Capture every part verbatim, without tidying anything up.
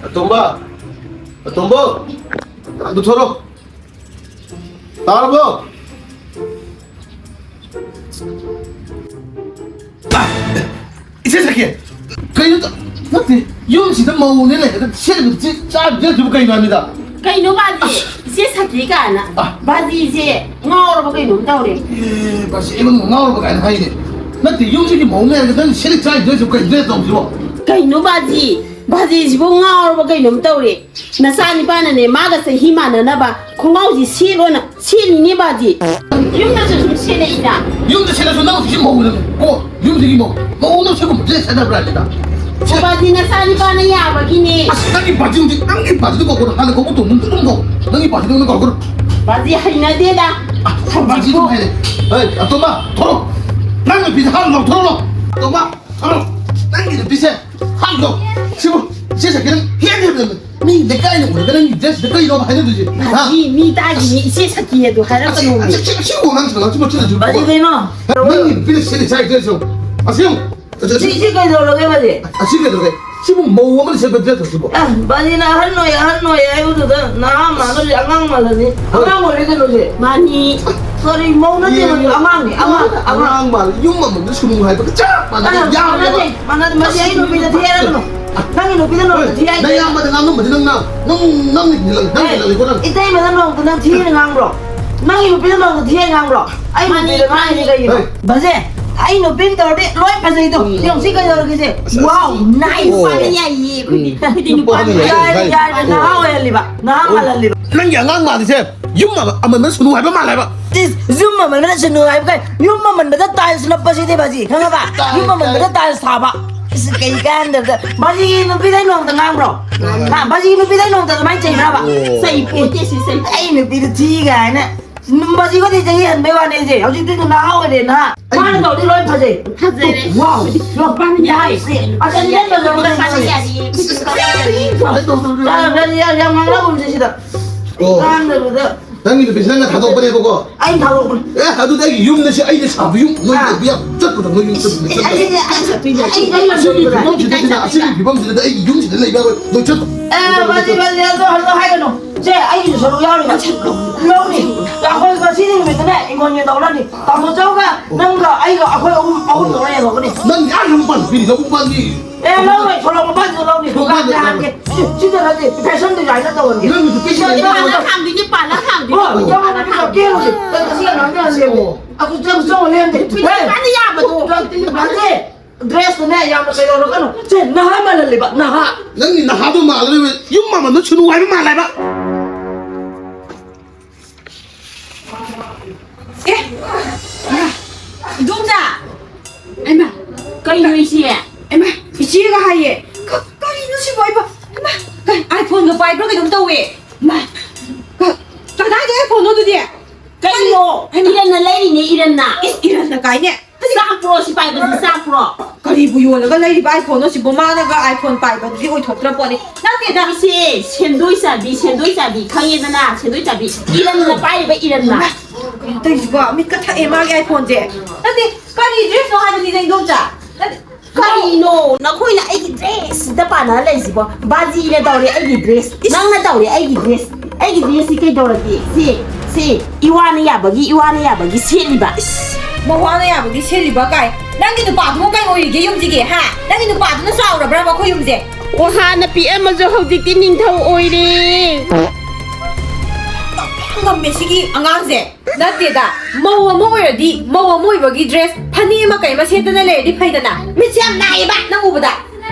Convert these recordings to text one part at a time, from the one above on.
ꯑꯇꯣꯝꯕ! ꯑꯇꯣꯝꯕ! ꯑꯗꯨ ꯊꯣꯔꯣ! ꯇꯥꯔꯕꯣ? ꯏꯆꯦ ꯁꯈꯤ! ꯀꯩꯅꯣ ꯇ-, ꯅꯠꯇꯦ, ꯌꯨꯝꯁꯤꯗ ꯃꯧꯅꯦ ꯂꯩꯔꯒ ꯁꯦꯠꯂꯤꯕ ꯆꯤ-, ꯆꯥ ꯄꯤꯖꯗ꯭ꯔꯤꯕ ꯀꯩꯅꯣ ꯍꯥꯏꯕꯅꯤꯗ? ꯀꯩꯅꯣ ꯕꯥꯖꯤ? ꯑꯁ! ꯏꯆꯦ ꯁꯈꯤ ꯀꯥꯏꯅ꯫ ꯑ꯫ ꯕꯥꯖꯤꯁꯦ ꯉꯥꯎꯔꯕ ꯀꯩꯅꯣꯝ ꯇꯧꯔꯦ꯫ ꯑꯦ, ꯕꯥꯖꯤ, ꯑꯩꯉꯣꯟꯗ ꯉꯥꯎꯔꯕ ꯀꯥꯏꯅ ꯍꯥꯏꯅꯦ꯫ ꯅꯠꯇꯦ, ꯌꯨꯝꯁꯤꯒꯤ ꯃꯧ ꯂꯩꯔꯒ ꯅꯪ ꯁꯦꯠꯂꯤ ꯆꯥꯔꯤ ꯗ꯭ꯔꯦꯁꯁꯤꯕꯨ ꯀꯩ ꯗ꯭ꯔꯦꯁ ꯇꯧꯁꯤꯕꯣ? ꯀꯩꯅꯣ ꯕꯥꯖꯤ? ꯕꯥꯖꯤꯁꯤꯕꯨ ꯉꯥꯎꯔꯕ ꯀꯩꯅꯣꯝ ꯇꯧꯔꯦ꯫ ꯅꯆꯥ ꯅꯤꯄꯥꯅꯅꯦ, ꯃꯥꯒ ꯆꯍꯤ ꯃꯥꯟꯅꯅꯕ ꯈꯣꯡꯒ꯭ꯔꯥꯎꯁꯤ ꯁꯦꯠꯂꯣꯅ ꯁꯦꯠꯂꯤꯅꯦ ꯕꯥꯖꯤ꯫ ꯌꯨꯝꯗꯁꯨ ꯁꯨꯝ ꯁꯦꯠꯂꯛꯏꯗ꯫ ꯌꯨꯝꯗ ꯁꯦꯠꯂꯁꯨ ꯅꯪ ꯍꯧꯖꯤꯛ ꯃꯧꯅꯦ꯫ ꯀꯣ, ꯌꯨꯝꯗꯒꯤ ꯃꯧ꯫ ꯃꯧꯅ ꯁꯤꯒꯨꯝꯕ ꯗ꯭ꯔꯦꯁ ꯁꯦꯠꯅꯕ꯭ꯔꯥ ꯁꯤꯗ? ꯑꯣ, ꯕꯥꯖꯤ, ꯅꯆꯥ ꯅꯤꯄꯥꯅ ꯌꯥꯕꯒꯤꯅꯦ꯫ ꯑꯁ, ꯅꯪꯒꯤ ꯕꯥꯖꯤꯗꯨꯗꯤ, ꯅꯪꯒꯤ ꯕꯥꯖꯤꯗꯨ ꯀꯧꯀꯣ, ꯍꯥꯟꯅ ꯀꯧꯕ ꯇꯣꯡ, ꯅꯪ ꯑꯗꯨꯝ ꯀꯧ꯫ ꯅꯪꯒꯤ ꯕꯥꯖꯤꯗꯨ ꯅꯪ ꯀꯧꯀꯣ꯫ ꯕꯥꯖꯤ, ꯍꯩꯅꯗꯦꯗ꯫ ꯑ, ꯕꯥꯖꯤꯗꯨ ꯍꯥꯏꯔꯦ꯫ ꯑꯦ, ꯑꯇꯣꯝꯕ, ꯊꯣꯔꯛꯑꯣ꯫ ꯅꯪ ꯅꯨꯄꯤꯁꯦ ꯍꯥꯟꯅ ꯂꯧꯊꯣꯔꯛꯑꯣ꯫ ꯑꯇꯣꯝꯕ, ꯊꯣꯔꯛꯑꯣ꯫ ꯅꯪꯒꯤ ꯅꯨꯄꯤꯁꯦ ꯍꯥꯠꯂꯣ! ꯁꯤꯕꯨ ꯏꯆꯦ ꯁꯈꯤ ꯅꯪ ꯍꯦꯟꯅ ꯍꯦꯟꯕ ꯃꯤ ꯂꯩꯀꯥꯏꯅ ꯎꯔꯒ ꯅꯪꯒꯤ ꯗ꯭ꯔꯦꯁꯁꯤꯗ ꯀꯩꯅꯣꯕ ꯍꯥꯏꯅꯗꯣꯏꯁꯦ? ꯍꯥ? ꯃꯤ, ꯃꯤ ꯇꯥꯈꯤꯅꯤ, ꯏꯆꯦ ꯁꯈꯤ ꯑꯗꯨ ꯑꯁꯤ, ꯍꯥꯏꯔꯛꯀꯅꯣꯃꯤ꯫ ꯑꯁꯤ, ꯁꯤ, ꯁꯤ ꯋꯥꯉꯥꯡ ꯁꯉꯥꯡꯁꯤ ꯃꯆꯤꯟ ꯑꯁꯤ ꯕꯥꯖꯤ ꯀꯩꯅꯣ? ꯅꯪꯒꯤ ꯅꯨꯄꯤꯅ ꯁꯦꯠꯂꯤ ꯆꯥꯔꯤ ꯗ꯭ꯔꯦꯁꯁꯤꯕꯨ꯫ ꯑꯁꯤ ꯌꯦꯡꯉꯨ꯫ ꯑꯁꯤ, ꯑꯁꯤ, ꯁꯤ, ꯁꯤ ꯀꯩꯗꯧꯔꯒꯦ ꯕꯥꯖꯤ? ꯑꯁꯤ ꯀꯩꯗꯧꯔꯒꯦ? ꯁꯤꯕꯨ ꯃꯧ ꯑꯃꯅ ꯁꯦꯠꯄ ꯗ꯭ꯔꯦꯁ ꯑꯁꯤꯕꯨ? ꯑꯦ, ꯕꯥꯖꯤꯅ ꯑꯍꯟ ꯑꯣꯏ, ꯑꯍꯟ ꯑꯣꯏ ꯍꯥꯏꯕꯗꯨꯗ ꯅꯍꯥ ꯃꯥꯟꯅꯔꯤ, ꯑꯉꯥꯡ ꯃꯥꯜꯂꯅꯤ꯫ ꯍꯣꯏ꯫ ꯑꯉꯥꯡ ꯑꯣꯏꯔꯦ ꯀꯩꯅꯣꯁꯦ꯫ ꯃꯥꯅꯤ꯫ ꯀꯔꯤ ꯃꯧ ꯅꯠꯇꯦ, ꯌꯦꯡꯉꯨ꯫ ꯃꯗꯨ ꯑꯉꯥꯡꯅꯤ, ꯑꯉꯥꯡ, ꯑꯉꯥꯡ꯫ ꯑꯉꯥꯡ ꯃꯥꯜꯂꯦ꯫ ꯌꯨꯝ ꯑꯃꯗ ꯁꯨꯅꯨ ꯍꯥꯏꯕꯒ ꯆꯞ ꯃꯥꯟꯅꯩ꯫ ꯑ, ꯌꯥꯔꯦꯕ꯫ ꯃꯥꯟꯅꯗꯦ, ꯃꯥꯟꯅꯗꯦ꯫ ꯃꯁꯤ ꯑꯩ ꯅꯨꯄꯤꯗ ꯊꯤ ꯍꯥꯏꯔꯛꯀꯅꯨ꯫ ꯅꯪꯒꯤ ꯅꯨꯄꯤꯗ ꯅꯣꯡꯃꯇ ꯊꯤ ꯍꯥꯏꯗꯦ꯫ ꯅꯌꯥꯝꯕꯗ ꯉꯥꯡꯉꯝꯕꯗꯤ ꯅꯪꯅ, ꯅꯪ, ꯅꯪꯅ ꯍꯦꯜꯂꯛ-, ꯅꯪ ꯑꯦ, ꯍꯦꯜꯂꯛꯂꯤꯀꯣ ꯅꯪ꯫ ꯏꯇꯩꯃꯗ ꯅꯣꯡꯃꯇ ꯅꯪ ꯊꯤꯅ ꯉꯥꯡꯕ꯭ꯔꯣ? ꯅꯪꯒꯤ ꯅꯨꯄꯤꯗ ꯅꯣꯡꯃꯇ ꯊꯤꯅ ꯉꯥꯡꯕ꯭ꯔꯣ? ꯑꯩ ꯃꯥꯅꯤ, ꯅꯨꯄꯤꯗ ꯉꯥꯡꯉꯤꯁꯦ ꯃꯥꯅꯤ꯫ ꯀꯩꯒꯤꯅꯣ? ꯍꯣꯏ꯫ ꯕꯥꯖꯤ, ꯑꯩ ꯅꯨꯄꯤꯅ ꯇꯧꯔꯗꯤ ꯂꯣꯏ ꯐꯖꯩꯗꯣ꯫ ꯎꯝ꯫ ꯌꯦꯡꯉꯨ ꯁꯤ ꯀꯩꯗꯧꯔꯒꯦ ꯁꯦ? ꯑꯁ, ꯑꯁ꯫ Wow, nice꯫ ꯅꯨꯄꯥꯗꯤ ꯌꯥꯏꯌꯦ, ꯑꯩꯈꯣꯏꯗꯤ, ꯎꯝ꯫ ꯑꯩꯈꯣꯏꯗꯤ ꯅꯨꯄꯥꯗꯤ ꯅꯨꯄꯥꯅ ꯌꯥꯏꯌꯦ꯫ ꯌꯥꯏ, ꯌꯥꯏ, ꯌꯥꯏ, ꯅꯍꯥ ꯑꯣꯏꯍꯜꯂꯤꯕ, ꯅꯍꯥ ꯑꯣ꯫ ꯃꯥꯜꯍꯜꯂꯤꯕ꯫ ꯅꯪꯒꯤ ꯑꯉꯥꯡ ꯃꯥꯜꯂꯤꯁꯦ ꯌꯨꯝ ꯑꯃ-, ꯑꯃꯟꯕ ꯁꯨꯅꯨ ꯍꯥꯏꯕ ꯃꯥꯜꯂꯦꯕ꯫ ꯏꯁ, ꯌꯨꯝ ꯑꯃꯟꯕꯅ ꯁꯨꯅꯨ ꯍꯥꯏꯕ ꯀꯩ? ꯌꯨꯝ ꯑꯃꯟꯕꯗ tiles ꯅꯞꯄꯁꯤꯗꯤ ꯕꯥꯖꯤ, ꯈꯪꯉꯕ? ꯇꯥꯏꯜ, ꯌꯨꯝ ꯑꯃꯟꯕꯗ ꯇꯥꯏꯜ꯫ Tiles ꯊꯥꯕ꯫ ꯏꯁ, ꯀꯩ ꯀꯥꯟꯗꯕꯗ꯫ ꯕꯥꯖꯤꯒꯤ ꯅꯨꯄꯤꯗ ꯑꯩ ꯅꯣꯡꯃꯇ ꯉꯥꯡꯕ꯭ꯔꯣ? ꯉꯥꯡꯉꯦ꯫ ꯍꯥ, ꯕꯥꯖꯤꯒꯤ ꯅꯨꯄꯤꯗ ꯑꯩ ꯅꯣꯡꯃꯇ ꯑꯗꯨꯃꯥꯏꯅ ꯆꯩꯕ꯭ꯔꯕ? ꯑꯣ꯫ ꯆꯩ ꯄꯣꯠꯇꯦ ꯁꯤ, ꯆꯩ ꯄꯣꯠꯇꯦ꯫ ꯑꯩ ꯅꯨꯄꯤꯗ ꯊꯤ ꯀꯥꯏꯅ꯫ ꯕꯥꯖꯤꯒꯗꯤ ꯆꯍꯤ ꯍꯟꯕꯩ ꯋꯥꯅꯦ ꯏꯆꯦ꯫ ꯍꯧꯖꯤꯛꯇꯤ ꯑꯗꯨꯝ ꯅꯍꯥ ꯑꯣꯏꯔꯦ, ꯅꯍꯥ꯫ ꯃꯥꯅ ꯇꯧꯔꯗꯤ ꯂꯣꯏ ꯐꯖꯩ꯫ ꯐꯖꯔꯦ꯫ Wow꯫ ꯅꯨꯄꯥꯅ ꯌꯥꯏ꯫ Nice꯫ ꯑꯁ, ꯌꯥꯏ꯫ ꯅꯨꯄꯥꯅ ꯌꯥꯏ꯫ ꯌꯥꯝ, ꯌꯥꯝ, ꯌꯥꯝ ꯉꯥꯡꯅꯒꯨꯝꯁꯦ ꯁꯤꯗ꯫ ꯑꯣ꯫ ꯉꯥꯡꯗꯕꯗ꯫ ꯅꯪꯒꯤ ꯅꯨꯄꯤꯁꯤ ꯅꯪꯅ ꯊꯥꯗꯣꯛꯄꯅꯦꯕꯀꯣ꯫ ꯑꯩꯅ ꯊꯥꯗꯣꯛꯄꯅꯦ꯫ ꯑꯦ, ꯑꯗꯨꯗꯤ ꯑꯩꯒꯤ ꯌꯨꯝꯗ ꯁꯤ ꯑꯩꯅ ꯁꯥꯕ ꯌꯨꯝ, ꯅꯣꯏ ꯑꯥ꯫ ꯅꯨꯄꯤ ꯌꯥꯝ ꯆꯠꯄꯗꯣ ꯅꯣꯏ ꯌꯨꯝ ꯆꯠꯄꯗꯣ ꯆꯠꯄꯗꯣ꯫ ꯑꯩ, ꯑꯩ, ꯑꯩ ꯆꯠꯇꯣꯏꯅꯦ꯫ ꯑꯩ, ꯑꯩ ꯑꯁꯤꯒꯤ ꯂꯧꯗꯣꯏꯅꯦ꯫ ꯐꯤꯕꯝꯁꯤꯗꯗꯤ, ꯑꯁꯤꯒꯤ ꯐꯤꯕꯝꯁꯤꯗꯗꯤ ꯑꯩꯒꯤ ꯌꯨꯝꯁꯤꯗ ꯂꯩꯕ ꯌꯥꯔꯣꯏ꯫ ꯅꯣꯏ ꯆꯠꯂꯣ꯫ ꯑꯦ, ꯃꯁꯤ, ꯃꯁꯤ, ꯑꯗꯨ ꯍꯜꯂꯣ ꯍꯥꯏꯒꯅꯨ꯫ ꯁꯦ, ꯑꯩꯒꯤꯁꯨ ꯁꯔꯨꯛ ꯌꯥꯎꯔꯤꯕ꯫ ꯂꯧꯅꯤ꯫ ꯑꯩꯈꯣꯏ ꯉꯁꯤꯒꯤ ꯅꯨꯃꯤꯠꯇꯅꯦ ꯏꯪꯈꯣꯜ ꯌꯦꯟ ꯇꯧꯔꯅꯤ꯫ ꯇꯥꯃꯣ ꯆꯧꯒ ꯅꯪꯒ ꯑꯩꯒ ꯑꯩꯈꯣꯏ ꯑꯍꯨꯝ, ꯑꯍꯨꯝ ꯇꯧꯔ ꯌꯦꯟ ꯇꯧꯒꯅꯤ꯫ ꯅꯪ ꯌꯥꯝ ꯌꯥꯝ ꯄꯟꯕꯤꯔꯤ, ꯂꯧꯕꯨꯛ ꯄꯥꯟꯕꯤ꯫ ꯑꯦ, ꯂꯧꯔꯣꯏ, ꯁꯣꯔꯣꯛ ꯃꯄꯥꯟꯗꯨꯗ ꯂꯧꯅꯤ꯫ ꯁꯣꯔꯣꯛ ꯗꯨꯀꯥꯟꯗ ꯃꯄꯥꯟꯗ ꯍꯥꯡꯒꯦ꯫ ꯁꯤ, ꯁꯤꯗ ꯅꯠꯇꯦ, ꯐꯦꯁꯟ ꯗꯤꯖꯥꯏꯟꯗ ꯇꯧꯍꯟꯒꯦ꯫ ꯅꯪꯒꯤꯗꯨ ꯐꯦꯁꯟ ꯁꯤꯗ ꯗꯤꯖꯥꯏꯟꯗ ꯄꯥꯜꯂ ꯇꯧꯍꯟꯒꯦ꯫ ꯊꯥꯡꯗꯣꯏꯅꯦ, ꯄꯥꯜꯂ ꯊꯥꯡꯗꯣꯏꯅꯦ꯫ ꯍꯣꯏ, ꯄꯥꯜꯂ ꯆꯪꯉꯣ, ꯊꯥꯡꯗꯣꯏꯅꯦ꯫ ꯀꯦꯔꯨꯁꯦ꯫ ꯅꯪ ꯉꯁꯤ ꯑꯉꯥꯡꯗ ꯍꯥꯡꯒꯦ꯫ ꯑꯣ꯫ ꯑꯗꯨ ꯆꯪ-, ꯆꯪꯉꯣ, ꯂꯦꯝꯗꯦ꯫ ꯅꯨꯄꯤ ꯍꯦ! ꯅꯨꯄꯥꯅ ꯌꯥꯕꯗꯣ꯫ ꯆꯪ-, ꯆꯪ-, ꯆꯪ-, ꯗ꯭ꯔꯦꯁꯇꯨꯅꯦ ꯌꯥꯝꯅ ꯀꯩꯗꯧꯔꯒꯅꯨ꯫ ꯁꯦ, ꯅꯍꯥ ꯃꯥꯜꯍꯜꯂꯤꯕ, ꯅꯍꯥ꯫ ꯅꯪꯒꯤ ꯅꯍꯥꯗꯣ ꯃꯥꯜꯂꯣꯏꯕ, ꯌꯨꯝ ꯃꯥꯃꯟꯗꯣ ꯁꯨꯅꯨ ꯍꯥꯏꯕ ꯃꯥꯜꯂꯦꯕ꯫ ꯑꯦ, ꯏꯃꯥ, ꯏꯗꯣꯝꯆꯥ! ꯏꯃꯥ, ꯀꯩꯅꯣ ꯏꯆꯦ? ꯏꯃꯥ, ꯏꯆꯦꯒ ꯍꯥꯏꯌꯦ꯫ ꯀ-, ꯀꯔꯤꯅꯣ ꯁꯤꯕꯣ? ꯏꯃꯥ, ꯏꯃꯥ, ꯀ-, iPhoneꯒ ꯄꯥꯏꯕ꯭ꯔꯥ ꯀꯩꯅꯣꯝ ꯇꯧꯋꯦ꯫ ꯏꯃꯥ, ꯀ-, ꯀꯗꯥꯏꯗꯩ iPhoneꯅꯣ ꯑꯗꯨꯗꯤ? ꯀꯩꯅꯣ? ꯍꯩꯃꯥ꯫ ꯏꯔꯟꯅ ꯂꯩꯔꯤꯅꯦ, ꯏꯔꯟꯅ꯫ ꯏꯁ, ꯏꯔꯟꯅ ꯀꯥꯏꯅꯦ? ꯆꯥꯛꯄ꯭ꯔꯣ ꯁꯤ ꯄꯥꯏꯕꯁꯤ, ꯆꯥꯛꯄ꯭ꯔꯣ? ꯀꯔꯤꯕꯨ ꯌꯣꯜꯂꯒ ꯂꯩꯔꯤꯕ iPhoneꯅꯣ ꯁꯤꯕꯣ? ꯃꯥꯅꯒ iPhone ꯄꯥꯏꯕꯗꯨꯗꯤ ꯑꯣꯏꯊꯣꯛꯇ꯭ꯔ ꯄꯣꯠꯅꯤ꯫ ꯅꯠꯇꯦꯗ꯫ ꯏꯆꯦ, ꯁꯦꯟꯗꯣꯏ ꯆꯥꯕꯤ, ꯁꯦꯟꯗꯣꯏ ꯆꯥꯕꯤ, ꯈꯪꯉꯦꯗꯅ, ꯁꯦꯟꯗꯣꯏ ꯆꯥꯕꯤ꯫ ꯏꯔꯟꯅ ꯄꯥꯏꯔꯤꯕ, ꯏꯔꯟꯅ꯫ ꯀꯩꯅꯣ ꯇꯧꯔꯤꯁꯤꯕꯣ? ꯃꯤꯠꯀ ꯊꯛꯑꯦ ꯃꯥꯒꯤ iPhoneꯁꯦ꯫ ꯅꯠꯇꯦ, ꯀꯔꯤ dressꯅꯣ ꯍꯥꯏꯕꯅꯤꯗ, ꯏꯗꯣꯝꯆꯥ? ꯅꯠꯇꯦ, ꯀꯔꯤꯅꯣ? ꯅꯈꯣꯏꯅ ꯑꯩꯒꯤ dressꯁꯤꯗ ꯄꯥꯟꯅꯔ ꯂꯩꯁꯤꯕꯣ? ꯕꯥꯖꯤꯅ ꯇꯧꯔꯦ ꯑꯩꯒꯤ dress, ꯏꯁ! ꯅꯪꯅ ꯇꯧꯔꯦ ꯑꯩꯒꯤ dress꯫ ꯑꯩꯒꯤ dressꯁꯤ ꯀꯩꯗꯧꯔꯒꯦ? ꯁꯤ, ꯁꯤ, ꯏꯋꯥꯅ ꯌꯥꯕꯒꯤ, ꯏꯋꯥꯅ ꯌꯥꯕꯒꯤ ꯁꯦꯠꯂꯤꯕ꯫ ꯏꯁ! ꯃꯋꯥꯅ ꯌꯥꯕꯒꯤ ꯁꯦꯠꯂꯤꯕ ꯀꯥꯏ? ꯅꯪꯒꯤ ꯅꯨꯄꯥꯗꯨꯕꯨ ꯀꯩ ꯑꯣꯏꯔꯤꯒꯦ ꯌꯨꯝꯁꯤꯒꯤ, ꯍꯥ? ꯅꯪꯒꯤ ꯅꯨꯄꯥꯗꯨꯅ ꯆꯥꯎꯔꯕ꯭ꯔꯕ ꯑꯩꯈꯣꯏ ꯌꯨꯝꯁꯦ? ꯑꯣ, ꯍꯥꯟꯅ ꯄꯤꯛꯑꯝꯃꯁꯨ ꯍꯧꯖꯤꯛꯇꯤ ꯅꯤꯡꯊꯧ ꯑꯣꯏꯔꯦ꯫ ꯌꯥꯝ ꯉꯝꯃꯦ ꯁꯤꯒꯤ ꯑꯉꯥꯡꯁꯦ꯫ ꯅꯠꯇꯦꯗ, ꯃꯧ ꯑꯃ ꯑꯣꯏꯔꯗꯤ ꯃꯧ ꯑꯃ ꯑꯣꯏꯕꯒꯤ dress, ꯐꯅꯦꯛ ꯑꯃ ꯀꯩ ꯑꯃ ꯁꯦꯠꯇꯅ ꯂꯩꯔꯗꯤ ꯐꯩꯗꯅ꯫ ꯃꯤꯠꯁꯦ ꯌꯥꯝ ꯅꯥꯏꯌꯦꯕ ꯅꯪ ꯎꯕꯗ꯫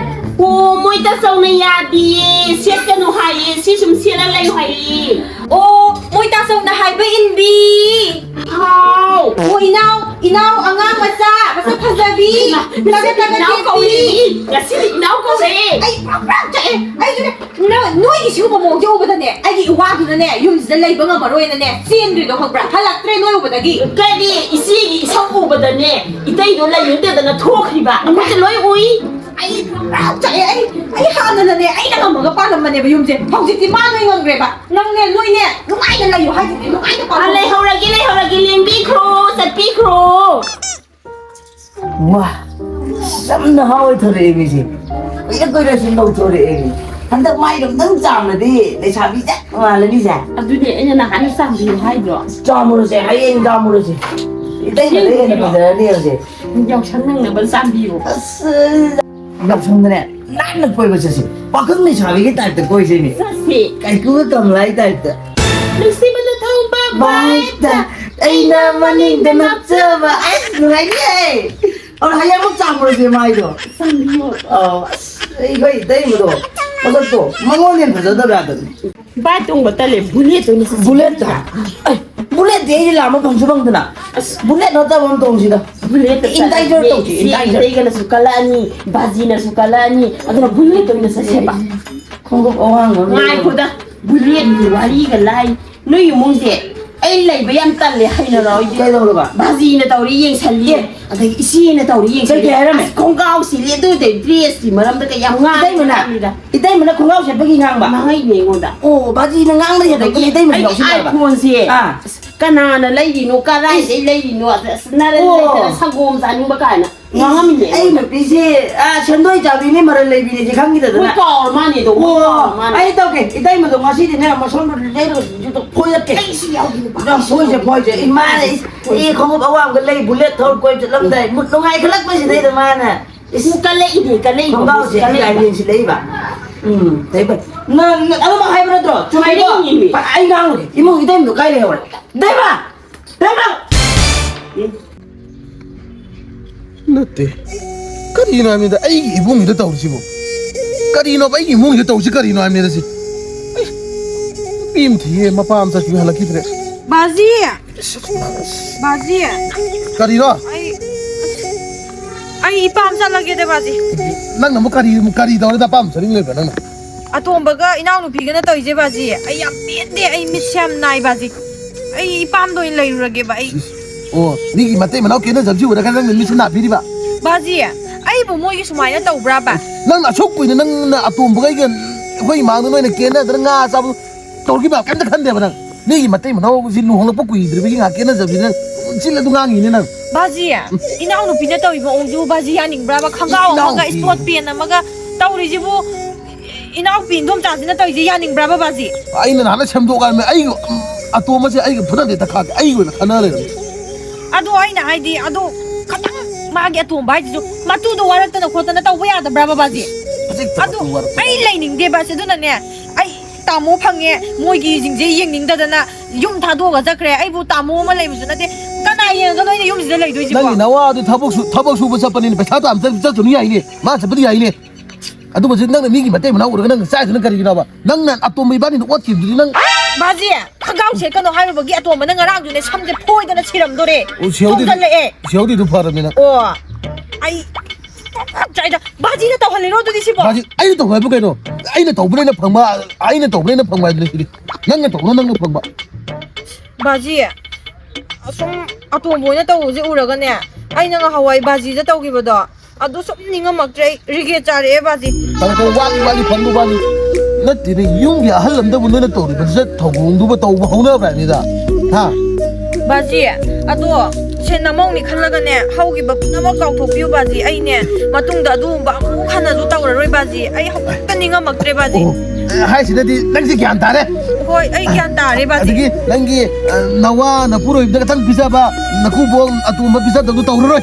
ꯑꯣ, ꯃꯣꯏ ꯇꯥꯆꯧꯅ ꯌꯥꯗꯤꯌꯦ, ꯁꯦꯠꯀꯅꯨ ꯍꯥꯏꯌꯦ, ꯁꯤ ꯁꯨꯝ ꯁꯦꯠꯂ ꯂꯩꯌꯨ ꯍꯥꯏꯌꯦ꯫ ꯑꯣ, ꯃꯣꯏ ꯇꯥꯆꯧꯅ ꯍꯥꯏꯕ ꯏꯟꯕꯤ꯫ ꯍꯥꯎ꯫ ꯑꯣ, ꯏꯅꯥꯎ, ꯏꯅꯥꯎ ꯑꯉꯥꯡ ꯃꯆꯥ, ꯃꯁꯛ ꯐꯖꯕꯤ, ꯏꯃꯥ, ꯇꯒꯠ ꯇꯒꯠ ꯏꯅꯥꯎ ꯇꯦꯛꯄꯤ꯫ ꯀꯧꯔꯦ꯫ ꯉꯁꯤꯗꯤ ꯏꯅꯥꯎ ꯀꯧꯔꯦ꯫ ꯑꯩ ꯄ꯭ꯔꯣꯛ ꯄ꯭ꯔꯣꯛ ꯆꯥꯛꯑꯦ꯫ ꯑꯩꯁꯨꯅꯦ, ꯅ-, ꯅꯣꯏꯒꯤ ꯁꯤꯒꯨꯝꯕ ꯃꯑꯣꯡꯁꯦ ꯎꯕꯗꯅꯦ, ꯑꯩꯒꯤ ꯏꯋꯥꯗꯨꯅꯅꯦ, ꯌꯨꯝꯁꯤꯗ ꯂꯩꯕ ꯉꯝꯃꯔꯣꯏꯅꯅꯦ, ꯆꯦꯟꯈ꯭ꯔꯤꯗꯣ ꯈꯪꯕ꯭ꯔꯥ? ꯍꯜꯂꯛꯇ꯭ꯔꯦ ꯅꯣꯏ ꯎꯕꯗꯒꯤ꯫ ꯀꯔꯤ? ꯏꯆꯦꯒꯤ ꯏꯁꯧ ꯎꯕꯗꯅꯦ, ꯏꯇꯩꯗꯣ ꯂꯩꯅꯤꯡꯗꯗꯅ ꯊꯣꯛꯈ꯭ꯔꯤꯕ꯫ ꯑꯩꯈꯣꯏꯁꯨ ꯂꯣꯏ ꯎꯏ꯫ ꯑꯩ ꯄꯨꯔꯥ ꯆꯥꯛꯑꯦ꯫ ꯑꯩ ꯑꯩ ꯍꯥꯟꯅꯅꯅꯦ, ꯑꯩꯅ ꯉꯝꯃꯒ ꯄꯥꯜꯂꯝꯕꯅꯦꯕ ꯌꯨꯝꯁꯦ꯫ ꯍꯧꯖꯤꯛꯇꯤ ꯃꯥ ꯅꯣꯏ ꯉꯝꯈ꯭ꯔꯦꯕ꯫ ꯅꯪꯅꯦ, ꯅꯣꯏꯅꯦ, ꯅꯨꯡꯉꯥꯏꯅ ꯂꯩꯌꯨ ꯍꯥꯏꯁꯤꯗꯤ, ꯅꯨꯡꯉꯥꯏꯅ ꯄꯥꯜꯂꯨ꯫ ꯂꯩꯍꯧꯔꯒꯦ, ꯂꯩꯍꯧꯔꯒꯦ꯫ ꯂꯦꯡꯕꯤꯈ꯭ꯔꯣ, ꯆꯠꯄꯤꯈ꯭ꯔꯣ꯫ ꯋꯥ, ꯌꯥꯝꯅ ꯍꯥꯎꯋꯦ ꯊꯣꯔꯛꯑꯦ ꯃꯤꯁꯦ꯫ ꯀꯨꯏꯔ ꯀꯨꯏꯔ ꯁꯨꯝ ꯂꯧꯊꯣꯔꯛꯑꯦ꯫ ꯍꯟꯗꯛ ꯃꯥꯏꯗꯣ ꯑꯝꯇꯪ ꯆꯥꯝꯃꯗꯤ ꯂꯩꯁꯥꯕꯤ ꯆꯞ ꯃꯥꯜꯂꯅꯤꯁꯦ꯫ ꯑꯗꯨꯅꯦ ꯑꯩꯅ ꯅꯍꯥꯟ ꯆꯥꯝꯕꯤꯌꯨ ꯍꯥꯏꯗ꯭ꯔꯣ? ꯆꯥꯝꯃꯨꯔꯁꯦ, ꯍꯌꯦꯡ ꯆꯥꯝꯃꯨꯔꯁꯦ꯫ ꯏꯇꯩꯃꯗ ꯍꯦꯟꯅ ꯐꯖꯔꯅꯤ ꯍꯧꯖꯤꯛ꯫ ꯌꯥꯎꯁꯪ ꯅꯪꯅꯕ ꯆꯥꯝꯕꯤꯌꯨ꯫ ꯑꯁ, ꯌꯥꯎꯁꯪꯗꯅꯦ ꯅꯥꯟꯅ ꯀꯣꯏꯕ ꯆꯠꯁꯤ꯫ ꯄꯥꯈꯪ ꯂꯩꯁꯥꯕꯤꯒꯤ ꯇꯥꯏꯞꯇ ꯀꯣꯏꯁꯤꯅꯦ꯫ ꯆꯠꯁꯤ꯫ ꯀꯥꯏꯀꯨꯒ ꯀꯃꯂꯥꯒꯤ ꯇꯥꯏꯞꯇ꯫ ꯅꯨꯡꯁꯤꯕꯅ ꯊꯧꯕ ꯕꯥꯏꯛꯇ, ꯑꯩꯅ ꯃꯅꯤꯡꯗ ꯅꯞꯆꯕ꯫ ꯑꯁ, ꯅꯨꯡꯉꯥꯏꯅꯤꯌꯦ꯫ ꯑꯗꯣ ꯍꯌꯦꯡꯃꯛ ꯆꯥꯝꯃꯨꯔꯁꯦ ꯃꯥꯏꯗꯣ꯫ ꯆꯥꯝꯕꯤꯌꯣ꯫ ꯑꯧ, ꯑꯁ, ꯑꯩꯈꯣꯏ ꯏꯇꯩꯃꯗꯣ ꯃꯁꯛꯇꯣ ꯃꯉꯣꯟꯗ ꯍꯦꯟꯅ ꯐꯖꯗꯕ ꯌꯥꯗꯕꯅꯤ꯫ ꯕꯥꯏꯛ ꯇꯣꯡꯕ ꯇꯜꯂꯦ, ꯕꯨꯂꯦꯠ ꯑꯣꯏꯅ ꯆꯠꯁꯤ꯫ ꯕꯨꯂꯦꯠꯇ? ꯑꯩ, ꯕꯨꯂꯦꯠꯇꯤ ꯑꯩꯗꯤ ꯂꯥꯝꯕ ꯐꯪꯁꯨ ꯐꯪꯗꯅ꯫ ꯑꯁ, ꯕꯨꯂꯦꯠ ꯅꯠꯇꯕ ꯑꯃ ꯇꯣꯡꯁꯤꯗ꯫ ꯕꯨꯂꯦꯠꯇ ꯏꯟꯗꯥꯏꯖꯔ ꯆꯠꯂꯗꯤ ꯇꯧꯁꯤ, ꯏꯆꯦ ꯏꯟꯗꯥꯏꯖꯔ꯫ ꯏꯇꯩꯒꯅꯁꯨ ꯀꯜꯂꯛꯑꯅꯤ, ꯕꯥꯖꯤꯅꯁꯨ ꯀꯜꯂꯛꯑꯅꯤ, ꯑꯗꯨꯅ ꯕꯨꯂꯦꯠꯇ ꯑꯣꯏꯅ ꯆꯠꯁꯦꯕ꯫ ꯈꯣꯡꯎꯞ ꯑꯋꯥꯡꯕ ꯑꯃ ꯂꯩꯔꯣ꯫ ꯉꯥꯏꯈꯣꯗ, ꯕꯨꯂꯦꯠꯀꯤ ꯋꯥꯔꯤꯒ ꯂꯥꯏ꯫ ꯅꯣꯏ ꯏꯃꯨꯡꯁꯦ ꯑꯩ ꯂꯩꯕ ꯌꯥꯝ ꯇꯜꯂꯦ, ꯍꯩꯅꯔꯣꯏ꯫ ꯀꯩꯗꯧꯔꯕ? ꯕꯥꯖꯤꯅ ꯇꯧꯔꯤ ꯌꯦꯡꯁꯜꯂꯤ, ꯑꯦ꯫ ꯑꯗꯒꯤ ꯏꯆꯦꯅ ꯇꯧꯔꯤ ꯌꯦꯡꯁꯜꯂꯤ꯫ ꯀꯩ ꯀꯩ ꯍꯥꯏꯔꯝꯃꯦ? ꯑꯁ, ꯈꯣꯡꯒ꯭ꯔꯥꯎ ꯁꯤꯜꯂꯤ, ꯑꯗꯨ ꯇꯧꯔꯤ, ꯗ꯭ꯔꯦꯁꯀꯤ ꯃꯔꯝꯗ ꯀꯩ ꯌꯥꯝ ꯉꯥꯡꯉꯤ ꯏꯇꯩꯃꯅ? ꯍꯥꯏꯕꯅꯤꯗ꯫ ꯏꯇꯩꯃꯅ ꯈꯣꯡꯒ꯭ꯔꯥꯎ ꯁꯦꯠꯄꯒꯤ ꯉꯥꯡꯕ? ꯉꯥꯡꯉꯛꯏꯅꯦ ꯑꯩꯉꯣꯟꯗ꯫ ꯑꯣ, ꯕꯥꯖꯤꯅ ꯉꯥꯡꯕ ꯍꯦꯟꯗꯣꯛꯇꯅ ꯑꯗꯒꯤ ꯏꯇꯩꯃꯁꯨ ꯑꯩꯒꯤ ꯌꯥꯎꯁꯤꯜꯂꯛꯑꯕ? iPhoneꯁꯦ, ꯑꯥ꯫ ꯑꯁ, ꯀꯅꯥꯅ ꯂꯩꯔꯤꯅꯣ, ꯀꯗꯥꯏꯗꯩ ꯂꯩꯔꯤꯅꯣ, ꯑꯁ, ꯅꯔꯟ ꯑꯣ꯫ ꯂꯩꯇꯅ ꯁꯪꯒꯣꯝ ꯆꯥꯅꯤꯡꯕ ꯀꯥꯏꯅ ꯉꯥꯡꯉꯝꯃꯤꯅꯦ ꯑꯩ ꯑꯩꯉꯣꯟꯗ꯫ ꯅꯨꯄꯤꯁꯦ, ꯑꯥ, ꯁꯦꯟꯗꯣꯏ ꯆꯥꯕꯤꯅꯦ, ꯃꯔꯜ ꯂꯩꯕꯤꯅꯦꯁꯦ ꯈꯪꯈꯤꯗꯗꯅ꯫ ꯃꯣꯏ ꯀꯥꯎꯔ ꯃꯥꯅꯦ ꯑꯗꯣ, ꯃꯣꯏ ꯑꯣ, ꯀꯥꯎꯔ ꯃꯥꯅꯦ꯫ ꯑꯩ ꯇꯧꯒꯦ, ꯏꯇꯩꯃꯗꯣ ꯉꯁꯤꯗꯤꯅꯦ, ꯃꯁꯣꯝꯗ ꯂꯩꯔꯒ ꯐꯣꯏꯔꯛꯀꯦ꯫ ꯑꯩꯁꯨ ꯌꯥꯎꯒꯦ, ꯅꯨꯄꯥ꯫ ꯅꯪ ꯐꯣꯏꯁꯦ, ꯐꯣꯏꯁꯦ꯫ ꯏꯃꯥꯅ ꯏꯁ-, ꯏ ꯈꯣꯡꯎꯞ ꯑꯋꯥꯡꯕ ꯂꯩ, ꯕꯨꯂꯦꯠ ꯊꯧꯔ ꯀꯣꯏ ꯆꯠꯂꯝꯗꯥꯏ, ꯃꯨꯠ ꯅꯨꯡꯉꯥꯏꯈꯠꯂꯛꯄꯁꯤꯗꯩꯗ ꯃꯥꯅ ꯏꯁ-, ꯎ, ꯀꯜꯂꯛꯏꯅꯦ, ꯀꯜꯂꯛꯏꯅꯦ, ꯈꯣꯡꯒ꯭ꯔꯥꯎꯁꯦ ꯀꯜꯂꯛꯏꯅꯦ꯫ ꯌꯥꯝ ꯌꯦꯡꯁꯤꯜꯂꯛꯏꯕ꯫ ꯎꯝ, ꯐꯩ, ꯐꯩ꯫ ꯅꯪ, ꯅꯪ ꯑꯗꯨꯃꯛ ꯍꯥꯏꯕ ꯅꯠꯇ꯭ꯔꯣ? ꯆꯨꯝꯃꯤꯀꯣ? ꯍꯥꯏꯅꯤꯡꯉꯤꯅꯦ꯫ ꯑꯩ ꯉꯥꯡꯉꯨꯒꯦ꯫ ꯏꯃꯨꯡ ꯏꯇꯩꯃꯗꯣ ꯀꯥꯏ ꯂꯩꯍꯧꯔꯦ? ꯏꯇꯩꯃ! ꯏꯇꯩꯃ! ꯅꯠꯇꯦ꯫ ꯀꯔꯤꯅꯣ ꯍꯥꯏꯕꯅꯤꯗ, ꯑꯩꯒꯤ ꯏꯕꯨꯡꯁꯤꯗ ꯇꯧꯔꯤꯁꯤꯕꯨ? ꯀꯔꯤꯅꯣꯕ ꯑꯩꯒꯤ ꯏꯃꯨꯡꯁꯤꯗ ꯇꯧꯔꯤꯁꯤ ꯀꯔꯤꯅꯣ ꯍꯥꯏꯕꯅꯤꯗ ꯁꯤ? ꯑꯩ ꯅꯨꯄꯤ ꯑꯃ ꯊꯤꯌꯦ, ꯃꯄꯥ ꯑꯃ ꯆꯠꯈꯤꯕ ꯍꯜꯂꯛꯈꯤꯗ꯭ꯔꯦ꯫ ꯕꯥꯖꯤ! ꯕꯥꯖꯤ! ꯀꯔꯤꯅꯣ? ꯑꯩ, ꯑꯩ ꯏꯄꯥꯝ ꯆꯠꯂꯒꯦꯗ, ꯕꯥꯖꯤ꯫ ꯅꯪꯅ ꯑꯃꯨꯛ ꯀꯔꯤ, ꯀꯔꯤ ꯇꯧꯔꯦ ꯅꯄꯥꯝ ꯆꯠꯅꯤꯡ ꯂꯩꯕ꯭ꯔꯥ ꯅꯪꯅ? ꯑꯇꯣꯝꯕꯒ ꯏꯅꯥꯎꯅꯨꯄꯤꯒꯅ ꯇꯧꯔꯤꯁꯦ, ꯕꯥꯖꯤ꯫ ꯑꯩ ꯌꯥꯝ ꯄꯦꯟꯗꯦ, ꯑꯩ ꯃꯤꯠꯁꯦ ꯌꯥꯝ ꯅꯥꯏ, ꯕꯥꯖꯤ꯫ ꯑꯩ ꯏꯄꯥꯝꯗ ꯑꯣꯏꯅ ꯂꯩꯔꯨꯔꯒꯦꯕ, ꯑꯩ꯫ ꯑꯣ, ꯃꯤꯒꯤ ꯃꯇꯩ ꯃꯅꯥꯎ ꯀꯦꯅꯖꯕꯁꯤ ꯎꯔꯒ ꯅꯪꯅ ꯃꯤꯠꯁꯦ ꯅꯥꯕꯤꯔꯤꯕ? ꯕꯥꯖꯤ, ꯑꯩꯕꯨ ꯃꯣꯏꯒꯤ ꯁꯨꯃꯥꯏꯅ ꯇꯧꯕ꯭ꯔꯥꯕ? ꯅꯪꯅ ꯑꯁꯨꯛ ꯀꯨꯏꯅ ꯅꯪꯅ ꯑꯇꯣꯝꯕꯒꯩꯒ ꯑꯩꯈꯣꯏ ꯏꯃꯥꯡꯗ ꯅꯣꯏꯅ ꯀꯦꯟꯅꯗꯅ ꯉꯥ ꯆꯥꯕ ꯇꯧꯔꯛꯈꯤꯕ ꯀꯩꯝꯇ ꯈꯟꯗꯦꯕ ꯅꯪ? ꯃꯤꯒꯤ ꯃꯇꯩ ꯃꯅꯥꯎꯁꯤ ꯂꯨꯍꯣꯡꯂꯛꯄ ꯀꯨꯏꯗ꯭ꯔꯤꯕꯒꯤ ꯉꯥꯏꯍꯥꯛ ꯀꯦꯟꯅꯖꯕꯁꯤ ꯅꯪ ꯆꯤꯜꯂ ꯑꯗꯨ ꯉꯥꯡꯉꯤꯅꯦ ꯅꯪ꯫ ꯕꯥꯖꯤ, ꯏꯅꯥꯎꯅꯨꯄꯤꯅ ꯇꯧꯔꯤꯕ ꯃꯑꯣꯡꯁꯤꯕꯨ ꯕꯥꯖꯤ ꯌꯥꯅꯤꯡꯕ꯭ꯔꯥꯕ? ꯈꯪꯒꯥꯎ ꯑꯃꯒ ꯏꯅꯥꯎꯄꯤ꯫ ꯏꯁꯄꯣꯠ ꯄꯦꯟ ꯑꯃꯒ ꯇꯧꯔꯤꯁꯤꯕꯨ ꯏꯅꯥꯎꯄꯤ ꯏꯟꯗꯣꯝꯆꯥꯁꯤꯅ ꯇꯧꯔꯤꯁꯦ ꯌꯥꯅꯤꯡꯕ꯭ꯔꯥꯕ ꯕꯥꯖꯤ? ꯑꯩꯅ ꯅꯍꯥꯟꯅ ꯁꯦꯝꯗꯣꯛꯑꯀꯥꯟꯗ ꯑꯩꯒ ꯎꯝ, ꯑꯇꯣꯝꯕꯁꯦ ꯑꯩꯒ ꯐꯨꯅꯗꯦ ꯇꯈꯥꯒꯦ ꯑꯩꯒꯤ ꯑꯣꯏꯅ ꯈꯟꯅ ꯂꯩꯔꯝꯃꯤ꯫ ꯑꯗꯣ ꯑꯩꯅ ꯍꯥꯏꯗꯤ ꯑꯗꯣ ꯈꯇꯪ ꯃꯥꯒꯤ ꯑꯇꯣꯝꯕ ꯍꯥꯏꯁꯤꯁꯨ ꯃꯇꯨꯗꯣ ꯋꯥꯔꯛꯇꯅ ꯈꯣꯠꯇꯅ ꯇꯧꯕ ꯌꯥꯗꯕ꯭ꯔꯥꯕ ꯕꯥꯖꯤ? ꯍꯧꯖꯤꯛꯇ ꯑꯗꯨ ꯃꯇꯨ ꯋꯥꯔꯛꯇꯅ꯫ ꯑꯩ ꯂꯩꯅꯤꯡꯗꯦ ꯕꯥꯖꯤ꯫ ꯑꯗꯨꯅꯅꯦ ꯑꯩ ꯇꯥꯃꯣ ꯐꯪꯉꯦ ꯃꯣꯏꯒꯤꯁꯤꯡꯁꯦ ꯌꯦꯡꯅꯤꯡꯗꯗꯅ ꯌꯨꯝ ꯊꯥꯗꯣꯛꯑꯒ ꯆꯠꯈ꯭ꯔꯦ꯫ ꯑꯩꯕꯨ ꯇꯥꯃꯣ ꯑꯃ ꯂꯩꯕꯁꯨ ꯅꯠꯇꯦ꯫ ꯀꯅꯥ ꯌꯦꯡꯉꯒ ꯅꯣꯏꯅ ꯌꯨꯝꯁꯤꯗ ꯂꯩꯗꯣꯏꯁꯤꯕꯣ? ꯅꯪꯒꯤ ꯅꯋꯥꯗꯨ ꯊꯕꯛ ꯁꯨ- ꯊꯕꯛ ꯁꯨꯕ ꯆꯠꯄꯅꯤꯅ ꯄꯩꯁꯥ ꯇꯥꯟꯕ ꯆꯠ- ꯆꯠꯇꯨꯅ ꯌꯥꯏꯅꯦ꯫ ꯃꯥ ꯆꯠꯄꯗꯤ ꯌꯥꯏꯅꯦ꯫ ꯑꯗꯨꯒ ꯍꯧꯖꯤꯛ ꯅꯪꯅ ꯃꯤꯒꯤ ꯃꯇꯩ ꯃꯅꯥꯎ ꯎꯔꯒ ꯅꯪꯅ ꯆꯥꯏꯗꯨꯅ ꯀꯔꯤꯒꯤꯅꯣꯕ? ꯅꯪꯅ ꯑꯇꯣꯝꯕ ꯏꯕꯥꯅꯤꯅ ꯑꯣꯠꯈꯤꯕꯗꯨꯗꯤ ꯅꯪ ꯕꯥꯖꯤ, ꯈꯪꯒꯥꯎ ꯁꯦꯠꯀꯅꯣ ꯍꯥꯏꯔꯨꯕꯒꯤ ꯑꯇꯣꯝꯕꯅ ꯉꯔꯥꯡꯗꯨꯅꯦ ꯁꯝꯁꯦ ꯐꯣꯏꯗꯅ ꯁꯤꯔꯝꯗꯣꯔꯦ꯫ ꯑꯣ, ꯁꯦꯜꯗꯤ- ꯆꯣꯡꯁꯤꯜꯂꯛꯑꯦ꯫ ꯁꯦꯜꯗꯤꯗꯨ ꯐꯔꯕꯅꯤꯅ꯫ ꯑꯣ, ꯑꯩ ꯆꯥꯏꯗ꯫ ꯕꯥꯖꯤꯅ ꯇꯧꯍꯜꯂꯤꯔꯣ ꯑꯗꯨꯗꯤ ꯁꯤꯕꯣ? ꯍꯧꯖꯤꯛ ꯑꯩꯅ ꯇꯧꯕ ꯍꯥꯏꯕꯨ ꯀꯩꯅꯣ? ꯑꯩꯅ ꯇꯧꯕꯅ ꯑꯩꯅ ꯐꯪꯕ, ꯑꯩꯅ ꯇꯧꯕꯅ ꯑꯩꯅ ꯐꯪꯕ ꯍꯥꯏꯕꯅꯤ ꯁꯤꯗꯤ꯫ ꯅꯪꯅ ꯇꯧꯕꯅ ꯅꯪꯅ ꯐꯪꯕ꯫ ꯕꯥꯖꯤ, ꯑꯁꯨꯝ ꯑꯇꯣꯝꯕ ꯍꯣꯏꯅ ꯇꯧꯕꯁꯦ ꯎꯔꯒꯅꯦ, ꯑꯩꯅ ꯉꯍꯥꯟꯋꯥꯏ ꯕꯥꯖꯤꯗ ꯇꯧꯈꯤꯕꯗꯣ ꯑꯗꯨ ꯁꯨꯝ ꯅꯤꯡꯉꯝꯃꯛꯇ꯭ꯔꯦ꯫ ꯑꯩ ꯔꯤꯒꯦꯠ ꯆꯥꯔꯛꯑꯦ ꯕꯥꯖꯤ꯫ ꯐꯔꯦ, ꯐꯔꯦ, ꯋꯥꯠꯂꯤ, ꯋꯥꯠꯂꯤ, ꯐꯪꯕ ꯋꯥꯠꯂꯤ꯫ ꯅꯠꯇꯦꯅꯦ, ꯌꯨꯝꯒꯤ ꯑꯍꯜ ꯑꯃꯗꯕꯨ ꯅꯣꯏꯅ ꯇꯧꯔꯤꯕ ꯊꯧꯑꯣꯡꯗꯨꯕꯨ ꯇꯧꯕ ꯍꯧꯅꯕ꯭ꯔꯥ ꯍꯥꯏꯕꯅꯤꯗ? ꯍꯥ? ꯕꯥꯖꯤ, ꯑꯗꯣ ꯁꯦꯟ ꯅꯃꯧꯅꯤ ꯈꯜꯂꯒꯅꯦ, ꯍꯧꯈꯤꯕ ꯄꯨꯝꯅꯃꯛ ꯀꯥꯎꯊꯣꯛꯄꯤꯌꯨ ꯕꯥꯖꯤ꯫ ꯑꯩꯅꯦ ꯃꯇꯨꯡꯗ ꯑꯗꯨꯒꯨꯝꯕ ꯑꯃꯨꯛ ꯍꯟꯅꯁꯨ ꯇꯧꯔꯔꯣꯏ ꯕꯥꯖꯤ꯫ ꯑꯩ ꯍꯧꯖꯤꯛꯇ ꯅꯤꯡꯉꯝꯃꯛꯇ꯭ꯔꯦ ꯕꯥꯖꯤ꯫ ꯑꯣ, ꯍꯥꯏꯁꯤꯗꯗꯤ ꯅꯪꯁꯦ ꯒ꯭ꯌꯥꯟ ꯇꯥꯔꯦ꯫ ꯍꯣꯏ, ꯑꯩ ꯒ꯭ꯌꯥꯟ ꯇꯥꯔꯦ ꯕꯥꯖꯤ꯫ ꯑꯗꯒꯤ ꯅꯪꯒꯤ ꯑ, ꯅꯋꯥ ꯅꯄꯨꯔꯣꯏꯕꯗ ꯈꯇꯪ ꯄꯤꯖꯕ, ꯅꯀꯨꯕꯣꯛ ꯑꯇꯣꯝꯕ ꯄꯤꯖꯗꯕꯗꯨ ꯇꯧꯔꯔꯣꯏ꯫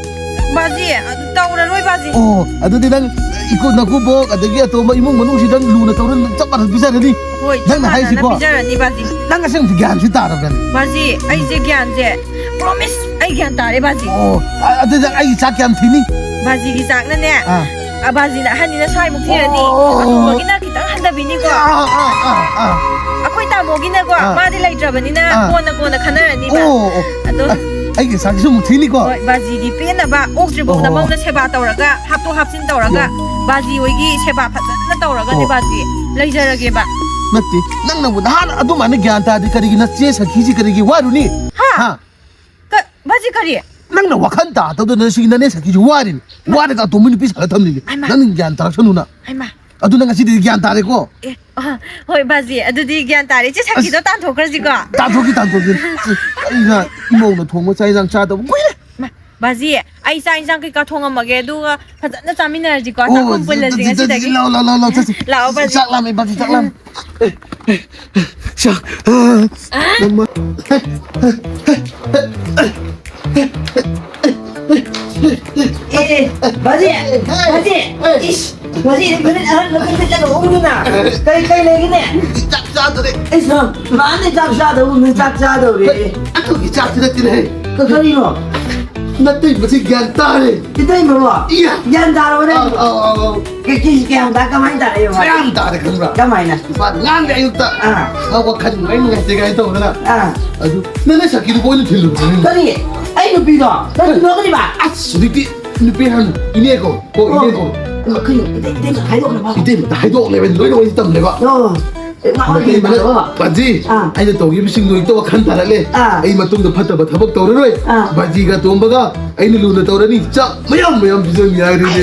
ꯕꯥꯖꯤ, ꯑꯗꯨ ꯇꯧꯔꯔꯣꯏ ꯕꯥꯖꯤ꯫ ꯑꯣ, ꯑꯗꯨꯗꯤ ꯅꯪ ꯏꯀꯨ ꯅꯀꯨꯕꯣꯛ ꯑꯗꯒꯤ ꯑꯇꯣꯝꯕ ꯏꯃꯨꯡ ꯃꯅꯨꯡꯁꯤꯗꯪ ꯂꯨꯅ ꯇꯧꯔ ꯆꯞ ꯃꯥꯟꯅ ꯄꯤꯖꯔꯅꯤ꯫ ꯍꯣꯏ, ꯅꯪꯅ ꯆꯞ ꯃꯥꯟꯅꯅ ꯍꯥꯏꯁꯤꯀꯣ? ꯄꯤꯖꯔꯅꯤ ꯕꯥꯖꯤ꯫ ꯅꯪ ꯑꯁꯦꯡꯕꯗꯤ ꯒ꯭ꯌꯥꯟꯁꯤ ꯇꯥꯔꯕ꯭ꯔꯅꯦ? ꯕꯥꯖꯤ, ꯑꯩꯁꯦ ꯒ꯭ꯌꯥꯟꯁꯦ, ꯄ꯭ꯔꯣꯃꯤꯁ, ꯑꯩ ꯒ꯭ꯌꯥꯟ ꯇꯥꯔꯦ ꯕꯥꯖꯤ꯫ ꯑꯣ, ꯑ- ꯑꯗꯨꯗ ꯑꯩꯒꯤ ꯆꯥꯛ ꯀꯌꯥꯝ ꯊꯤꯅꯤ? ꯕꯥꯖꯤꯒꯤ ꯆꯥꯛꯅꯅꯦ, ꯑꯥ꯫ ꯑ, ꯕꯥꯖꯤꯅ ꯑꯍꯟꯅꯤꯅ ꯁ꯭ꯋꯥꯏꯃꯨꯛ ꯊꯤꯔꯅꯤ꯫ ꯑꯣ꯫ ꯑꯇꯣꯝꯕꯒꯤꯅ ꯈꯤꯇꯪ ꯍꯟꯊꯕꯤꯅꯤꯀꯣ꯫ ꯑꯥ, ꯑꯥ, ꯑꯥ, ꯑꯥ꯫ ꯑꯩꯈꯣꯏ ꯇꯥꯃꯣꯒꯤꯅꯀꯣ, ꯑꯥ꯫ ꯃꯥꯗꯤ ꯂꯩꯇ꯭ꯔꯕꯅꯤꯅ ꯑꯥ꯫ ꯀꯣꯟꯅ ꯀꯣꯟꯅ ꯈꯟꯅꯔꯅꯤꯕ꯫ ꯑꯣ, ꯑꯣ꯫ ꯑꯗꯣ ꯑ, ꯑꯩꯒꯤ ꯆꯥꯛꯁꯤꯁꯨ ꯑꯃꯨꯛ ꯊꯤꯅꯤꯀꯣ? ꯍꯣꯏ, ꯕꯥꯖꯤꯒꯤ ꯄꯦꯟꯅꯕ ꯑꯣꯛꯇ꯭ꯔꯤꯐꯥꯎ ꯑꯣ꯫ ꯅꯃꯧꯅ ꯁꯦꯕꯥ ꯇꯧꯔꯒ, ꯍꯥꯞꯇꯣꯛ ꯍꯥꯞꯆꯤꯟ ꯇꯧꯔꯒ, ꯑꯣ꯫ ꯕꯥꯖꯤ ꯍꯣꯏꯒꯤ ꯁꯦꯕꯥ ꯐꯖꯅ ꯇꯧꯔꯒꯅꯦ ꯑꯣ꯫ ꯕꯥꯖꯤ ꯂꯩꯖꯔꯒꯦꯕ꯫ ꯅꯠꯇꯦ, ꯅꯪꯅꯕꯨ ꯅꯍꯥꯟ ꯑꯗꯨꯃꯥꯏꯅ ꯒ꯭ꯌꯥꯟ ꯇꯥꯗꯤ ꯀꯔꯤꯒꯤ ꯅꯆꯦ ꯁꯈꯤꯁꯤ ꯀꯔꯤꯒꯤ ꯋꯥꯔꯨꯅꯤ? ꯍꯥ? ꯍꯥ? ꯀ-, ꯕꯥꯖꯤ ꯀꯔꯤ? ꯅꯪꯅ ꯋꯥꯈꯜ ꯇꯥꯗꯕꯗꯨꯅ ꯁꯤꯒꯤ ꯅꯅꯦ ꯁꯛꯀꯤꯁꯨ ꯋꯥꯔꯤꯅꯤ꯫ ꯋꯥꯔꯒ ꯑꯇꯣꯝꯕ ꯅꯨꯄꯤ ꯁꯥꯔ ꯊꯝꯂꯤꯅꯤ꯫ ꯍꯩꯃꯥ꯫ ꯅꯪ ꯒ꯭ꯌꯥꯟ ꯇꯥꯔꯛꯁꯅꯨꯅ꯫ ꯍꯩꯃꯥ꯫ ꯑꯗꯨ ꯅꯪ ꯉꯁꯤꯗꯤ ꯒ꯭ꯌꯥꯟ ꯇꯥꯔꯦꯀꯣ? ꯑꯦ, ꯑ, ꯍꯣꯏ, ꯕꯥꯖꯤ, ꯑꯗꯨꯗꯤ ꯒ꯭ꯌꯥꯟ ꯇꯥꯔꯦ꯫ ꯏꯆꯦ ꯁꯛꯀꯤꯗꯣ ꯑꯁ, ꯇꯥꯟꯊꯣꯛꯈ꯭ꯔꯁꯤꯀꯣ? ꯇꯥꯟꯊꯣꯛꯈꯤ, ꯇꯥꯟꯊꯣꯛꯈꯤ꯫ ꯑꯩꯅ ꯏꯃꯧꯅ ꯊꯣꯡꯕ ꯆꯥꯛ ꯏꯟꯁꯥꯡ ꯆꯥꯗꯕ ꯀꯨꯏꯔꯦ꯫ ꯃꯥ, ꯕꯥꯖꯤ, ꯑꯩ ꯆꯥꯛ ꯏꯟꯁꯥꯡ ꯀꯩꯀꯥ ꯊꯣꯡꯉꯝꯃꯒꯦ, ꯑꯗꯨꯒ ꯐꯖꯅ ꯆꯥꯃꯤꯟꯅꯔꯁꯤꯀꯣ, ꯑꯣ, ꯆꯥꯛꯈꯨꯝ ꯄꯨꯜꯂꯁꯤ ꯆꯠꯁꯤ, ꯆꯠꯁꯤ, ꯉꯁꯤꯗꯒꯤ꯫ ꯂꯥꯎ, ꯂꯥꯎ, ꯂꯥꯎ, ꯂꯥꯎ, ꯆꯠꯁꯤ꯫ ꯂꯥꯛꯑꯣ, ꯕꯥꯖꯤ꯫ ꯆꯥꯛ ꯂꯥꯝꯃꯦ, ꯕꯥꯖꯤ, ꯆꯥꯛ ꯂꯥꯝꯃꯦ꯫ ꯑꯦ, ꯑꯦ, ꯆꯥꯛ, ꯑ, ꯅꯣꯡꯃ-, ꯑꯦ, ꯕꯥꯖꯤ, ꯕꯥꯖꯤ, ꯏꯁ, ꯕꯥꯖꯤ, ꯅꯨꯃꯤꯠ ꯑꯍꯟ ꯅꯨꯃꯤꯠ ꯆꯠꯂ ꯎꯗꯅ꯫ ꯀꯩ, ꯀꯩ ꯂꯩꯒꯦꯅꯦ? ꯆꯥꯛ ꯆꯥꯗ꯭ꯔꯦ꯫ ꯏꯁ, ꯃꯥꯅꯦ ꯆꯥꯛ ꯆꯥꯗꯧꯕ, ꯆꯥꯛ ꯆꯥꯗꯧꯔꯦ꯫ ꯑꯗꯨꯒꯤ ꯆꯥꯛꯁꯤ ꯅꯠꯇꯦꯅꯦ꯫ ꯀꯔꯤꯅꯣ? ꯅꯠꯇꯦ, ꯃꯁꯤ ꯒ꯭ꯌꯥꯟ ꯇꯥꯔꯦ꯫ ꯏꯇꯩꯃꯕꯣ? ꯏꯌꯥ꯫ ꯒ꯭ꯌꯥꯟ ꯇꯥꯔꯕꯅꯦ? ꯑꯧ, ꯑꯧ, ꯑꯧ, ꯑꯧ꯫ ꯀꯦ-, ꯀꯦꯖꯤ ꯀꯌꯥꯝ ꯇꯥ-, ꯀꯃꯥꯏꯅ ꯇꯥꯔꯦ, ꯕꯕꯥ? ꯃꯌꯥꯝ ꯇꯥꯔꯦ, ꯈꯪꯕ꯭ꯔꯥ? ꯀꯃꯥꯏꯅ? ꯏꯄꯥ ꯉꯥꯡꯗꯦ ꯑꯌꯨꯛꯇ꯫ ꯑꯥ꯫ ꯑ, ꯋꯥꯈꯜ ꯅꯨꯡꯉꯥꯏ ꯅꯨꯡꯉꯥꯏꯇꯦ ꯀꯥꯏꯅ ꯇꯧꯗꯅ꯫ ꯑꯥ꯫ ꯑꯗꯨ ꯅꯪꯅ ꯁꯛꯀꯤꯗꯨꯕꯨ ꯑꯣꯏꯅ ꯊꯤꯜꯂꯨꯕꯅꯤ꯫ ꯀꯔꯤ? ꯑꯩ ꯅꯨꯄꯤꯗꯣ? ꯅꯪ ꯀꯔꯤ? ꯅꯣꯛꯀꯅꯤꯕ? ꯑꯁ, ꯍꯧꯖꯤꯛꯇꯤ ꯅꯨꯄꯤ ꯍꯥꯟꯅ ꯏꯅꯦ ꯀꯧ꯫ ꯀꯣ, ꯑꯣ꯫ ꯏꯅꯦ ꯀꯧ꯫ ꯑ, ꯀꯩꯅꯣ? ꯏꯇꯩ-, ꯏꯇꯩꯃ ꯍꯥꯏꯗꯣꯛꯈ꯭ꯔꯕ? ꯏꯇꯩꯃ ꯍꯥꯏꯗꯣꯛꯂꯦꯕ, ꯂꯣꯏꯅ ꯋꯥꯔꯤ ꯇꯝꯂꯦꯕ꯫ ꯑꯣ꯫ ꯑꯦ, ꯃꯥ ꯃꯇꯩ ꯃꯅꯥꯎ ꯃꯅꯥꯎ-, ꯄꯥꯖꯤ, ꯑꯥ꯫ ꯑꯩꯅ ꯇꯧꯈꯤꯕꯁꯤꯡꯗꯣ ꯍꯦꯛꯇ ꯋꯥꯈꯜ ꯇꯥꯔꯛꯂꯦ꯫ ꯑꯥ꯫ ꯑꯩ ꯃꯇꯨꯡꯗ ꯐꯠꯇꯕ ꯊꯕꯛ ꯇꯧꯔꯔꯣꯏ꯫ ꯑꯥ꯫ ꯕꯥꯖꯤꯒ ꯇꯣꯝꯕꯒ ꯑꯩꯅ ꯂꯨꯅ ꯇꯧꯔꯅꯤ꯫ ꯆꯥꯛ ꯃꯌꯥꯝ ꯃꯌꯥꯝ ꯄꯤꯖꯅꯤ ꯍꯥꯏꯔꯤꯅꯦ꯫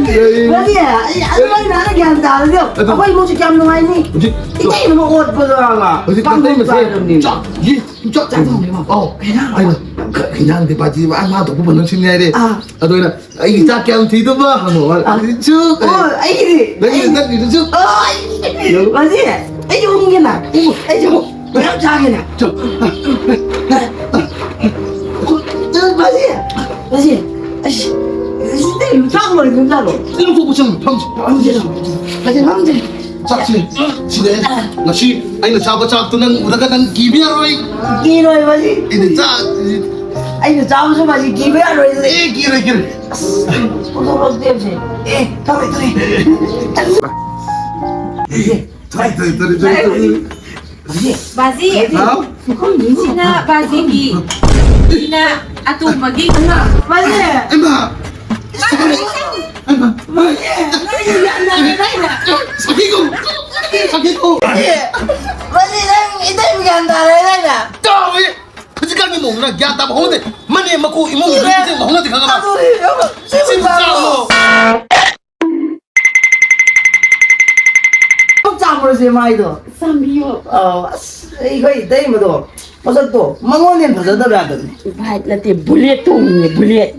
ꯑꯩ ꯃꯥꯅꯦ, ꯑꯩ, ꯑꯗꯨꯃꯥꯏꯅ ꯅꯍꯥꯟꯅ ꯒ꯭ꯌꯥꯟ ꯇꯥꯔꯗꯤ ꯑꯗꯨ ꯑꯩꯈꯣꯏ ꯏꯃꯨꯡꯁꯦ ꯀꯌꯥꯝ ꯅꯨꯡꯉꯥꯏꯅꯤ꯫ ꯍꯧꯖꯤꯛ ꯏꯇꯩꯅ ꯑꯃ ꯑꯣꯠꯄꯗꯣ ꯍꯥꯏꯕ꯫ ꯍꯧꯖꯤꯛ ꯄꯥꯡꯒꯜ ꯃꯇꯩ ꯃꯁꯦ ꯆꯥꯗꯕꯅꯤ꯫ ꯆꯥꯛ, ꯌꯦ, ꯆꯥꯛ ꯆꯥꯗꯕꯅꯦꯕ꯫ ꯑꯧ꯫ ꯀꯩꯅꯣ? ꯑꯩꯅ ꯈ-, ꯈꯤꯟꯖꯥꯡꯗꯤ ꯕꯥꯖꯤ ꯃꯥ, ꯃꯥ ꯊꯣꯛꯄ ꯐꯖꯅ ꯁꯤꯟ ꯍꯥꯏꯔꯦ꯫ ꯑꯥ꯫ ꯑꯗꯨ ꯑꯩꯅ ꯑꯩꯒꯤ ꯆꯥꯛ ꯀꯌꯥꯝ ꯊꯤꯗꯕ ꯍꯪꯉꯣ꯫ ꯑꯥ꯫ ꯑꯗꯨꯗꯤ ꯆꯨ-, ꯑꯣ, ꯑꯩꯒꯤꯗꯤ? ꯅꯪꯒꯤ, ꯑꯩ-, ꯅꯪꯒꯤꯗꯨꯁꯨ? ꯑꯣ, ꯑꯩ-, ꯌꯦꯡꯉꯨ꯫ ꯕꯥꯖꯤ, ꯑꯩꯁꯨ ꯎꯪꯒꯦꯅ꯫ ꯎꯝ꯫ ꯑꯩꯁꯨ ꯃꯌꯥꯝ ꯆꯥꯒꯦꯅ꯫ ꯆꯨ꯫ ꯕꯥꯖꯤ, ꯕꯥꯖꯤ, ꯑꯩꯁ, ꯑꯩꯁ, ꯆꯥꯛ ꯂꯣꯏꯔꯦ, ꯆꯥꯔꯣ꯫ ꯁꯤ ꯂꯧꯊꯣꯛꯄ ꯆꯪꯉꯨ, ꯐꯝꯁꯤ꯫ ꯐꯝꯁꯤ, ꯐꯝꯁꯤ꯫ ꯕꯥꯖꯤ, ꯐꯝꯁꯤ꯫ ꯆꯥꯛꯁꯦ, ꯁꯤꯅꯦ꯫ ꯉꯁꯤ ꯑꯩꯅ ꯆꯥꯕ ꯆꯥꯛꯇꯣ ꯅꯪ ꯎꯔꯒ ꯅꯪ ꯀꯤꯕ ꯌꯥꯔꯣꯏ꯫ ꯀꯤꯔꯣꯏ, ꯕꯥꯖꯤ꯫ ꯑꯩꯅ ꯆꯥ-, ꯑꯩꯅ ꯆꯥꯕꯁꯨ ꯕꯥꯖꯤ ꯀꯤꯕ ꯌꯥꯔꯣꯏ ꯑꯗꯨꯗꯤ꯫ ꯑꯦ, ꯀꯤꯔꯣꯏ, ꯀꯤꯔꯣꯏ꯫ ꯑꯁ, ꯄꯨꯊꯣꯛꯂꯛꯇꯦ ꯍꯧꯖꯤꯛ꯫ ꯑꯦ, ꯊꯝꯃꯦ, ꯊꯝꯃꯦ꯫ ꯑꯦ, ꯊꯣꯔꯦ, ꯊꯣꯔꯦ, ꯊꯣꯔꯦ, ꯊꯣꯔꯦ꯫ ꯕꯥꯖꯤ꯫ ꯍꯥꯎ? ꯁꯤꯅ ꯕꯥꯖꯤꯒꯤ꯫ ꯁꯤꯅ ꯑꯇꯣꯝꯕꯒꯤ꯫ ꯕꯥꯖꯤ꯫ ꯏꯃꯥ! ꯕꯥꯖꯤ, ꯏꯃꯥ! ꯕꯥꯖꯤ, ꯅꯪ ꯒ꯭ꯌꯥꯟ ꯇꯥꯔꯦ, ꯅꯪꯅ꯫ ꯁꯥꯈꯤꯀꯣ! ꯁꯥꯈꯤꯀꯣ! ꯕꯥꯖꯤ, ꯅꯪ ꯏꯇꯩ ꯒ꯭ꯌꯥꯟ ꯇꯥꯔꯦ, ꯅꯪꯅ꯫ ꯇꯥꯎꯋꯦ! ꯍꯧꯖꯤꯛꯀꯥꯟ ꯃꯧꯅ ꯒ꯭ꯌꯥꯟ ꯇꯥꯕ ꯍꯧꯅꯗꯦ꯫ ꯃꯅꯦꯝ ꯃꯀꯨ ꯏꯃꯨꯡꯒꯤ ꯃꯤꯁꯤꯡ ꯍꯧꯅꯗꯦ, ꯈꯪꯉꯕ? ꯑꯗꯨꯗꯤ ꯁꯤꯕꯨ ꯆꯥꯝꯃꯣ꯫ ꯆꯥꯝꯃꯨꯔꯁꯦ ꯃꯥꯏꯗꯣ꯫ ꯆꯥꯝꯕꯤꯌꯣ꯫ ꯑꯧ, ꯑꯁ, ꯑꯩꯈꯣꯏ ꯏꯇꯩꯃꯗꯣ ꯃꯁꯛꯇꯣ ꯃꯉꯣꯟꯗ ꯍꯦꯟꯅ ꯐꯖꯗꯕ ꯌꯥꯗꯕꯅꯤ꯫ ꯚꯥꯏ, ꯅꯠꯇꯦ, ꯕꯨꯂꯦꯠ ꯇꯣꯡꯉꯤꯅꯦ, ꯕꯨꯂꯦꯠ꯫